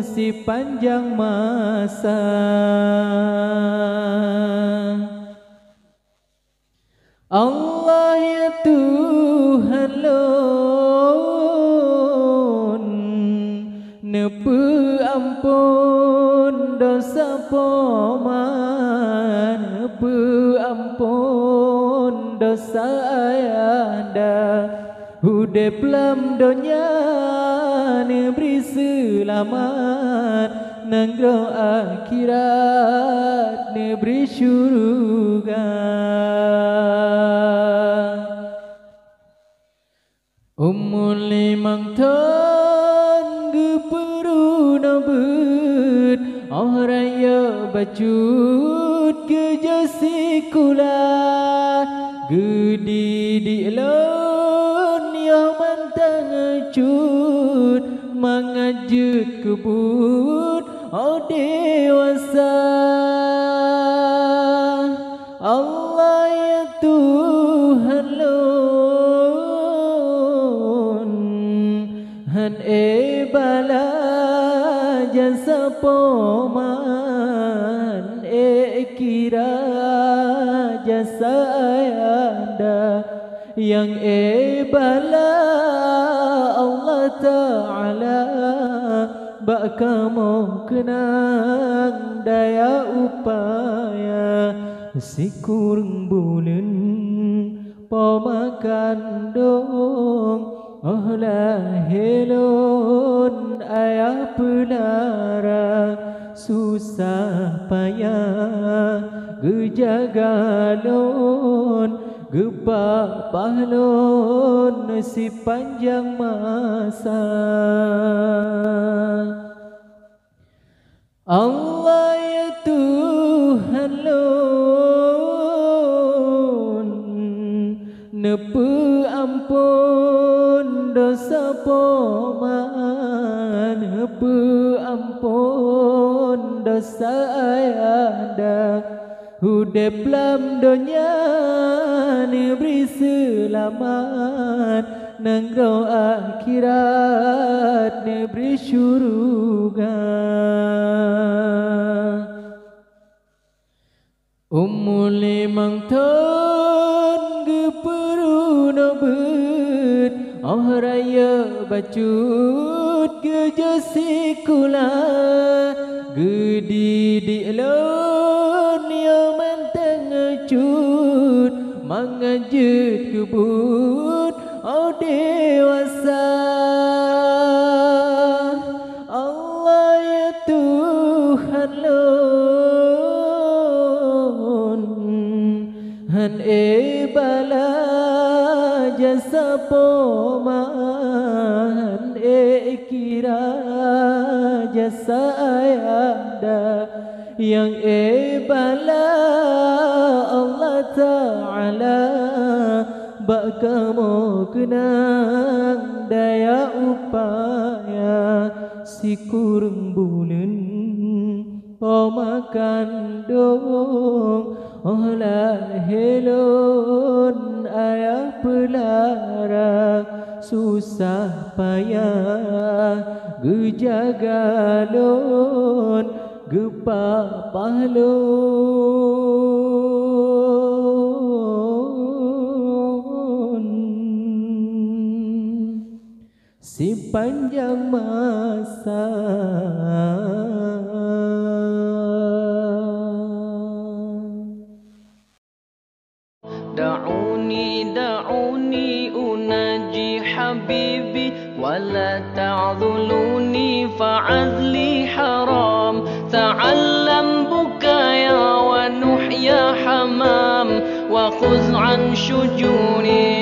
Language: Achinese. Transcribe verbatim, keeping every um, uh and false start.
sipanjang masa. Allah ya Tuhan lôn, neupeu amphon dosa poma, neupeu amphon dosa ayanda. Udeb lam donya neubri seulamat, nanggroe akhirat neubri syuruga. Umu limong thon geupeurunoe beuet, 'oh rayeuk bacut geujak sikula. Geudidik lôn yoh mantong cut, mangat jeuet keu buet 'oh dewasa. Allah ya Tuhan lôn, han ék bala jasa poma, han ék kira jasa ayanda. Nyang ék bala Allah Ta'ala bak kamoe keunong daya upaya. Sikureueng buleuen poma kandong, 'oh lahé lôn ayah peulara, susah payah geujaga lôn, geupapah lôn sipanjang masa. Allah ya Tuhan lôn, neupeu amphon dosa poma, neupeu amphon dosa ayanda. Udeb lam donya neubri seulamat, nanggroe akhirat neubri syuruga. Umu limong thon geupeurunoe beuet, 'oh rayeuk bacut geujak sikula. Geudidik lôn yoh mantong cut, mangat jeuet keu buet 'oh dewasa. Allah ya Tuhan lôn, han ék bala jasa poma, han ék kira jasa ayanda. Nyang ék bala Allah Ta'ala bak kamoe keunong daya upaya. Sikureueng buleuen poma kandong, 'oh lahé lôn ayah peulara, susah payah geujaga lôn, geupapah lôn. Sipanjang masa. دعوني، دعوني أناجي حبيبي، ولا تعذلوني فعذلي حرام. تعلم بكايا ونوح يا حمام، وخذ عن شجوني